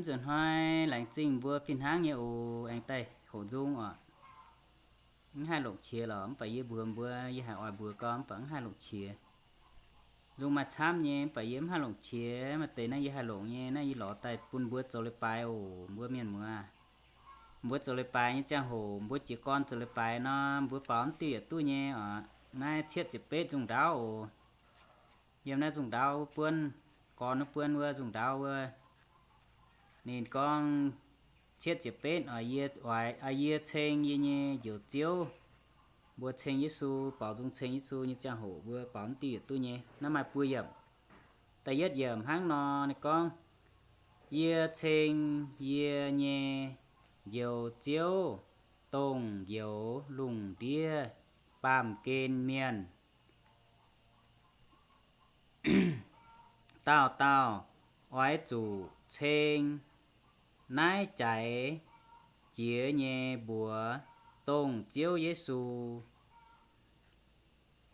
Nzunc hnoi laengz zingh mbuo fih hnangv nyei oc, aengx daaih hoqc nzung oc. Mv haih longc qiex lorqc, mv baac yie mbuox mbuo, yie haiz oix mbuox gorngv, mv baac mv haih longc qiex. Nzung maaih camv nyei, mv baac yie mv haih longc qiex. Maaih deix naaiv yie haih longc nyei, naaiv yie lorz daaih bun mbuo zoux leiz-baaix oc, mbuo mienh muoz. Mbuo zoux leiz-baaix nyei ziangh hoc, mbuo jiez gorn zoux leiz-baaix nor, mbuo baaux mv diuh yietc duqv nyei oc. Naaiv cietv ziepc betv nzungh ndaauv oc. Yiem naaiv nzungh ndaauv wuov buonv, gorn wuov buonv wuov nzungh ndaauv wuov, ninh gorngv cietv ziepc betv oc, yie, yie ceng yie nyei Njoux Ziouv. Mbuo ceng Yesu, baaux nzung ceng Yesu nyei ziangh hoc mbuo baaux mv diuh yietc duqv nyei. Naaiv maaih buo yiemc. Da'yietv yiemc hnangv nor, ninh gorngv, Yie ceng yie nyei Njoux Ziouv, dongh njoux lungh ndiev baamh gen mienh. Dauh dauh oix zuqc ceng naaiv jaaix jiex nyei mbuox dongh Ziouv Yesu.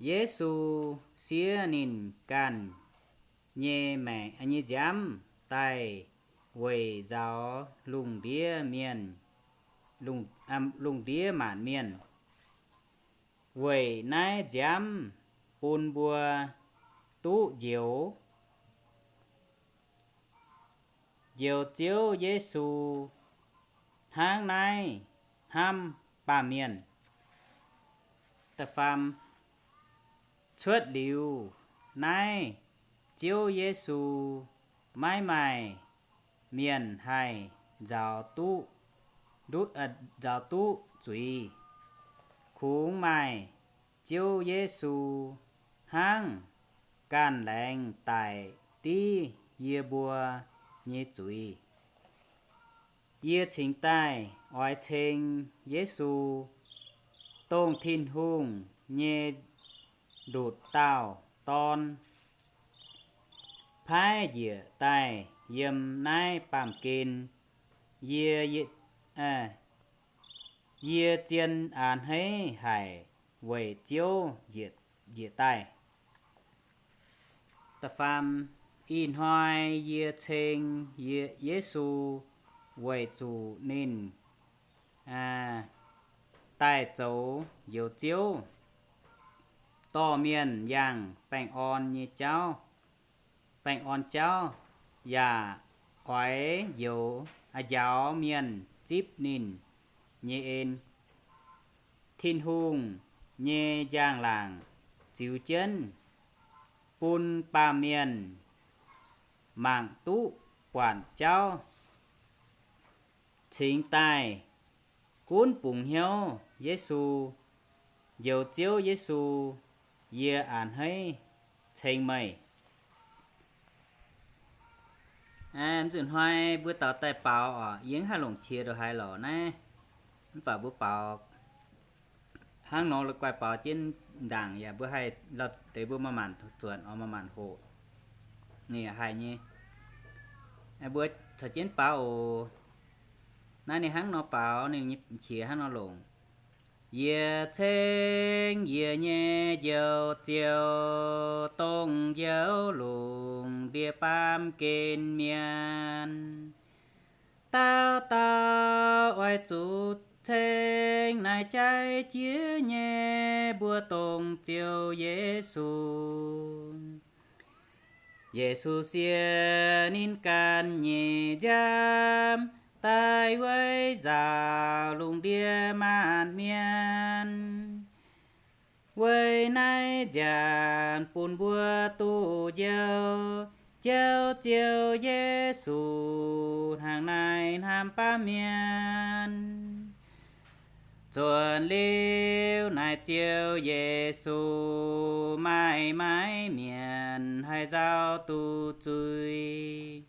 Yesu siev ninh ganh nyei maengc, nyei nziaamv daaih weic nzaaux lungh ndiev mienh, lungh, lungh ndiev maanc mienh. Weic naaiv nziaamv bun mbuo duqv njoux, njoux Ziouv Yesu hnangv naaiv hnamv baamh mienh. Da'faam, cuotv liuz naaiv Ziouv Yesu maiv maaih mienh haih nzaaux duqv, nduqv, nzaaux duqv zuiz. Kungx maaih Ziouv Yesu hnangv ganh laengz daic div yie mbuo nyei zuiz. Yie cingx daaih oix ceng Yesu, dongh Tin-Hungh nyei ndutc dauh Dorn, paaiv njiec daaih yiem naaiv baamh gen. Yie, yie zien a'hneiv haic weic Ziouv njiec, njiec daaih. Da'faam, ih hnoi yie ceng Yesu weic zuqc ninh daaih zoux Njoux Ziouv, dorh mienh yangh baengh orn nyei jauv, baengh orn jauv, yaac oix njoux, njaaux mienh zipv ninh nyei en. Tin-Hungh nyei njang-laangc ziux jienv bun baamh mienh mangc duqv buatc jauv, cingx daaih gunv bungx hnyouv Yesu, Njoux Ziouv Yesu. Yie a'hneiv ceng meih. Nzunc hnoi mbuo daux daaih baaux oc, yie mv haih longc qiex ndongc haaix lorqc naaiv, mv baac mbuo baaux hnangv nor la'guaih baaux jienv ndaangc yaac mbuo haih lauh deix mbuo maaih maanc zuonc oc, maaih maanc hoqc. Ninh yaac haih nyei. Mbuo caux jienv baaux oc. Naaiv ninh hnangv nor baaux, ninh nyei qiex hnangv nor longc. Yie ceng yie nyei Njoux Ziouv, dongh njoux lungh ndiev baamh gen mienh. Dauh dauh oix zuqc ceng naaiv jaaix jiex nyei mbuox dongh Ziouv Yesu. Yesu siev ninh ganh nyei nziaamv daaih weic nzaaux lungh ndiev maanc mienh. Weic naaiv nziaamc bun mbuo duqv njoux, njoux Ziouv Yesu hnangv naaiv hnamv baamh mienh. Zuonx liuz naaiv Ziouv Yesu maaih maaiz mienh haih nzauh duqv zuiz.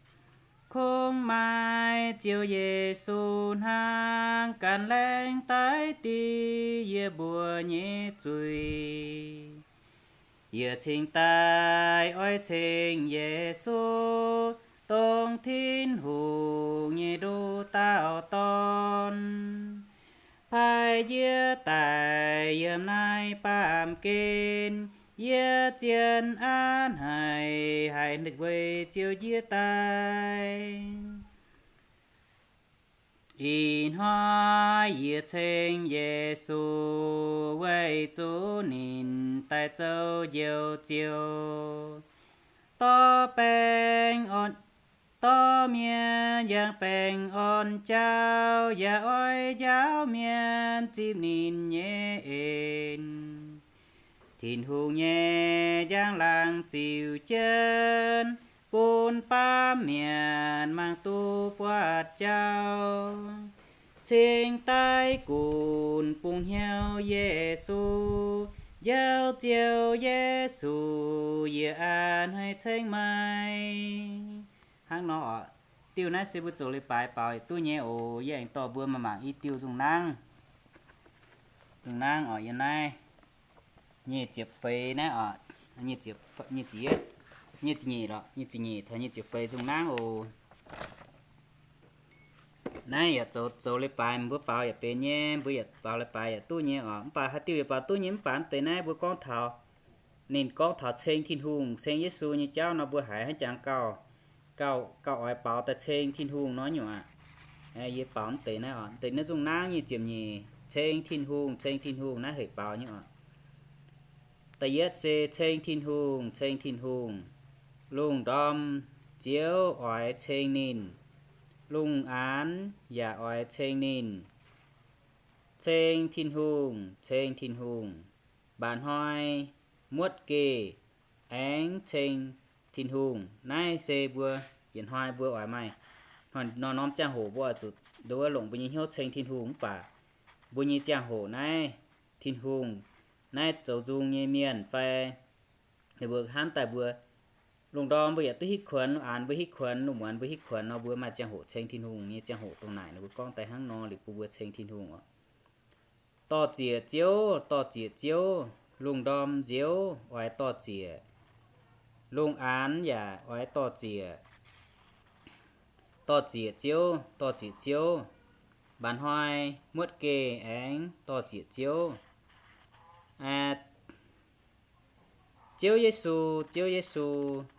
Kungx maaih Ziouv Yesu hnangv ganh laengz daic div yie mbuo nyei zuiz. Yie cingx daaih oix ceng Yesu, dongh Tin-Hungh nyei nduqc dauh Dorn, paaiv yie daaih yiem naaiv baamh gen. Yie zien a'hneiv haic weic Ziouv njiec daaih. Ih hnoi yie ceng Yesu, weic zuqc ninh daaih zoux Njoux Ziouv. Dorh baengh orn, dorh mienh yangh baengh orn jauv, yaac oix njaaux mienh zipv ninh nyei en. Tin-Hungh nyei njang-laangc ziux jienv, bun baamh mienh mangc duqv buatc jauv. Cingx daaih gunv bungx hnyouv Yesu, Njoux Ziouv Yesu, yie a'hneiv ceng meih. Hnangv nor oc. Diuh naaiv se mbuo zoux leiz-baaix baaux yietc duqv nyei oc. Yie aengx dorh mbuo mangc mangc i diuh nzungh hnangv. Nzungh hnangv oc, yie naaiv nyic ziepc feix naaiv oc, nyic ziepc, nyic ziepc, nyic ziepc nyeic lorqc, nyic ziepc nyeic taux nyic ziepc feix nzungh hnangv oc. Naaiv yaac zoux, zoux leiz-baaix mbuo baaux yaac benx nyei, mbuo yaac baaux leiz-baaix yaac duqv nyei oc. Mv baac haaix diuh yaac baaux duqv nyei, mv baac mv deix naaiv mbuo gorngv taux, ninh gorngv taux ceng Tin-Hungh, ceng Yesu nyei jauv nor, mbuo haiz haaix jangx gauh, gauh, gauh oix baaux daaih ceng Tin-Hungh nor nyungc aqv. Yie baaux mv deix naaiv oc, deix naaiv nzungh hnangv nyic ziepc nyeic, ceng Tin-Hungh, ceng Tin-Hungh naaiv hec baaux nyei oc. Da'yietv se ceng Tin-Hungh, ceng Tin-Hungh. Lungh ndorm Ziouv oix ceng ninh. Lungh aanx yaac oix ceng ninh. Ceng Tin-Hungh, ceng Tin-Hungh. Mba'hnoi muotv geh aengx ceng Tin-Hungh. Naaiv se mbuo yietc hnoi mbuo oix maaih nor norm ziangh hoc mbuo oix zuqc nduov longc mbuo nyei hnyouv ceng Tin-Hungh mv baac mbuo nyei ziangh hoc naaiv, Tin-Hungh naaiv zoux nzung nyei mienh fai ninh mbuo hnamv daaih mbuo lungh ndorm mbuo yaac duqv hitv kuonx, lungh aanx mbuo hitv kuonx, lungh muonz mbuo hitv kuonx nor, mbuo maaih ziangh hoc ceng Tin-Hungh nyei ziangh hoc dongh naaic ninh mbuo gorngv daaih hnangv nor liuz bun mbuo ceng Tin-Hungh oc. Dor-ziec Ziouv, dor-ziec Ziouv, lungh ndorm Nziouv oix dor-ziec. Lungh aanx yaac oix dor-ziec. Dor-ziec Ziouv, dor-ziec Ziouv, mba'hnoi muotv geh aengx dor-ziec Ziouv. Ziouv Yesu, Ziouv Yesu,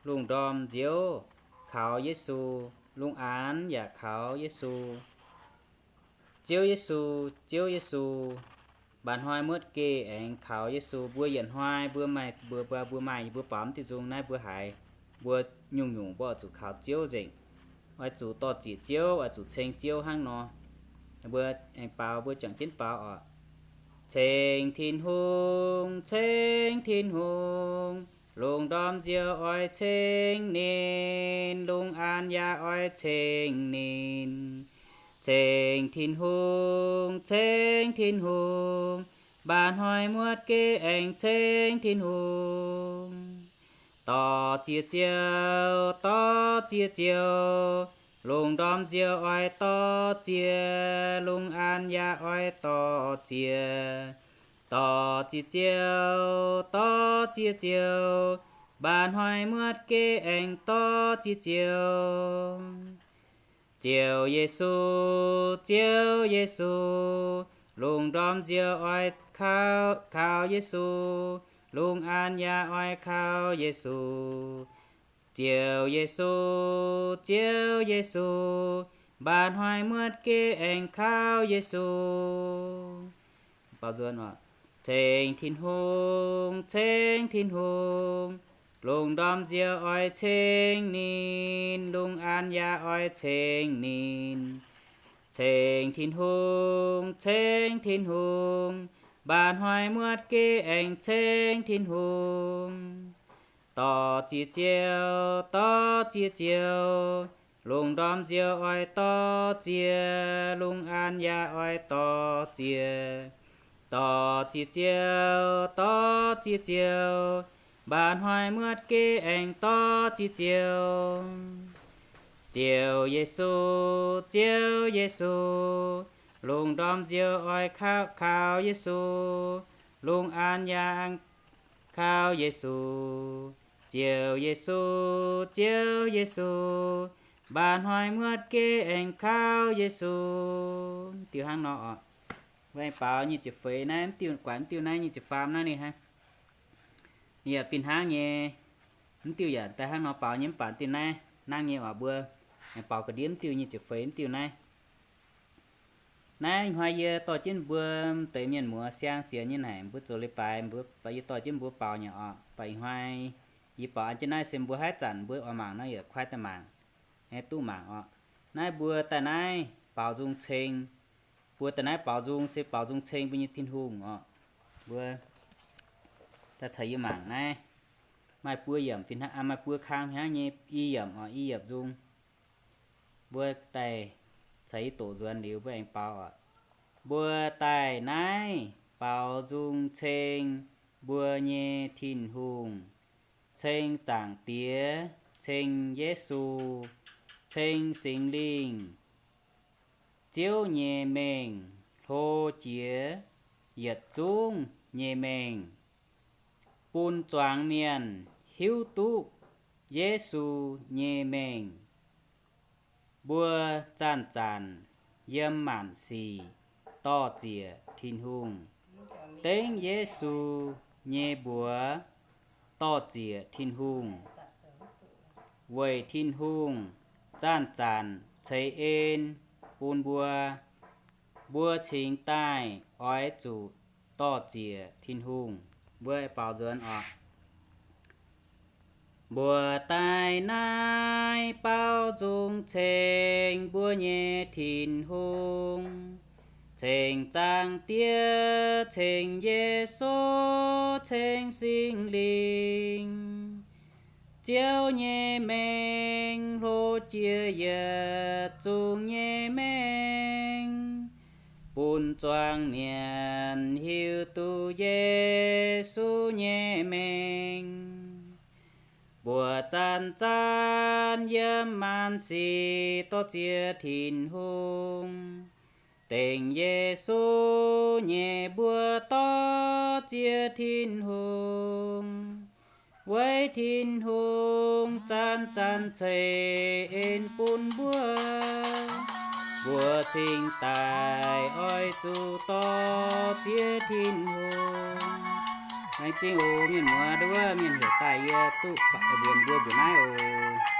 lungh ndorm Nziouv kaux Yesu, lungh aanx yaac kaux Yesu. Ziouv Yesu, Ziouv Yesu, mba'hnoi muotv geh aengx kaux Yesu. Mbuo yietc hnoi mbuo maaih, mbuo, mbuo, mbuo maaih, mbuo baaux mv diuh nzung naaiv mbuo haiz mbuo nyungc-nyungc mbuo oix zuqc kaux Ziouv nzengc. Oix zuqc dor-ziec Ziouv, oix zuqc ceng Ziouv hnangv nor. Mbuo aengx baaux, mbuo juangc jienv baaux oc. Ceng Tin-Hungh, ceng Tin-Hungh, lungh ndorm Nziouv oix ceng ninh, lungh aanx yaac oix ceng ninh. Ceng Tin-Hungh, ceng Tin-Hungh, mba'hnoi muotv geh aengx ceng Tin-Hungh. Dor-ziec Ziouv, dor-ziec Ziouv, lungh ndorm Nziouv oix dor-ziec, lungh aanx yaac oix dor-ziec. Dor-ziec Ziouv, dor-ziec Ziouv, mba'hnoi muotv geh aengx dor-ziec Ziouv. Ziouv Yesu, Ziouv Yesu, lungh ndorm Nziouv oix kaux, kaux Yesu, lungh aanx yaac oix kaux Yesu. Ziouv Yesu, Ziouv Yesu, mba'hnoi muotv geh aengx kaux Yesu. Ceng Tin-Hungh, ceng Tin-Hungh, lungh ndorm Nziouv oix ceng ninh, lungh aanx yaac oix ceng ninh. Ceng Tin-Hungh, ceng Tin-Hungh, mba'hnoi muotv geh aengx ceng Tin-Hungh. Dor-ziec Ziouv, dor-ziec Ziouv, lungh ndorm Nziouv oix dor-ziec, lungh aanx yaac oix dor-ziec. Dor-ziec Ziouv, dor-ziec Ziouv, mba'hnoi muotv geh aengx dor-ziec Ziouv. Ziouv Yesu, Ziouv Yesu, lungh ndorm Nziouv oix kaux, kaux Yesu, lungh aanx yaac kaux Yesu. Ziouv Yesu, Ziouv Yesu, mba'hnoi muotv geh aengx kaux Yesu. Diuh hnangv nor oc. Mbuo aengx baaux nyic ziepc feix naaiv, mv diuh guaix mv diuh naaiv nyic ziepc faam naaiv ninh hnangv. Ninh yaac fih hnangv nyei. Mv diuh yaac daaih hnangv nor baaux nyei mv baac diuh naaiv hnangv nyei oc. Mbuo aengx baaux ga'ndiev mv diuh nyic ziepc feix mv diuh naaiv. Naaiv ih hnoi yie dorh jienv mbuo deix mienh muoz siang sienx nyei naaic, mbuo zoux leiz-baaix, mbuo, yie dorh jienv mbuo baaux nyei oc. Baac ih hnoi yie baaux an jienv naaiv se mbuo haaix zanc mbuo oix mangc nor yaac kuaaiv daaih mangc, aengx duqv mangc oc. Naaiv mbuo daaih naaiv baaux nzung ceng, mbuo daaih naaiv baaux nzung se baaux nzung ceng mbuo nyei Tin-Hungh oc. Mbuo daaih caux yie mangc naaiv, maaih buo yiemc fih hnangv, maaih buo kang fih hnangv nyei, i yiemc oc, i yiemc nzung. Mbuo daaih caux yie doqc nzuonx liuz mbuo aengx baaux oc. Mbuo daaih naaiv baaux nzung ceng mbuo nyei Tin-Hungh, ceng Zaangc Diex, ceng Yesu, ceng Singx Lingh, Ziouv nyei mengh hlo jiex yietc zungv nyei mengh, bun zuangx mienh hiuv duqv Yesu nyei mengh. Mbuo zanc-zanc yiem maanc sic dor-ziec Tin-Hungh, dengv Yesu nyei mbuox dor-ziec Tin-Hungh, weic Tin-Hungh zanc-zanc ceix en bun mbuo. Mbuo cingx daaih oix zuqc dor-ziec Tin-Hungh. Mbuo baaux nzuonx oc. Mbuo daaih naaiv baaux nzung ceng mbuo nyei Tin-Hungh, ceng Zaangc Diex, ceng Yesu, ceng Singx Lingh, Ziouv nyei mengh hlo jiex yietc zungv nyei mengh, bun zuangx mienh hiuv duqv Yesu nyei mengh. Mbuo zanc-zanc yiem maanc sic dor-ziec Tin-Hungh, dengv Yesu nyei mbuox dor-ziec Tin-Hungh, weic Tin-Hungh zanc-zanc ceix en bun mbuo. Mbuo cingx daaih oix zuqc dor-ziec Tin-Hungh. Laengz zingh oc mienh muoz, nduov mienh heuc daaih yie duqv mbuox mbuo mbuox naaiv oc.